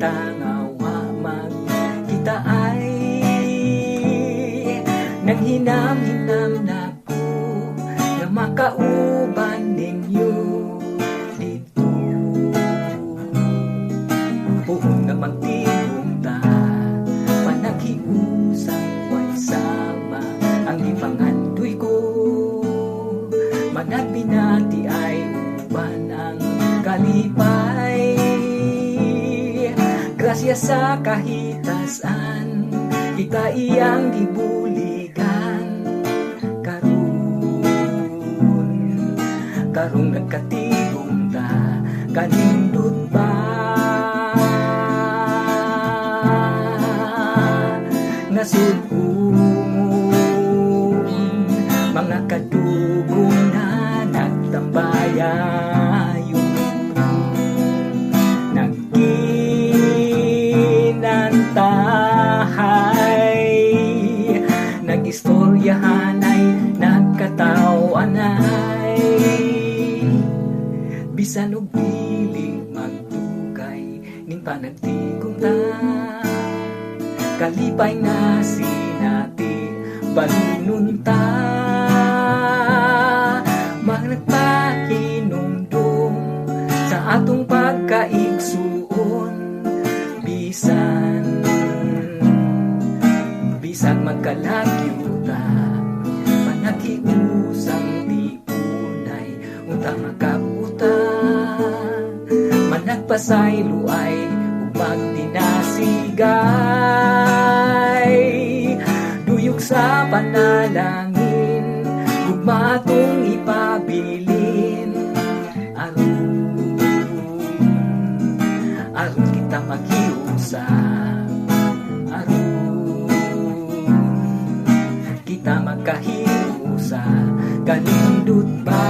ta nga wa magkita ay nanghinam-hinam na ko nga makauban ninyo didto. Puhon nga magtigom ta, panaghiusang way sama ang gipangandoy ko. Managbinati ay uban ang kalipay. Grasya sa kahitasan, kita iyang gibuligan karon. Karong nagkatigom ta, kanindot ba nga sud-ungon mga kadugong na nagtambayayon, nagkinantahay, nag-istoryahan ay nagkataw-anay. Bisan og dili magdugay ning panagtigom ta, kalipay nga sinati balunon ta. Mga nagpahinumdum sa atong pagkaigsuon, bisan bisag magkalagyo ta, panaghiusang tiunay unta makabuta. Managpasaylo ay ug magdinasigay, duyog sa panalangin, gugma atong ipabilin aron aron kita maghiusa, aron kita magkahiusa. Kanindot ba?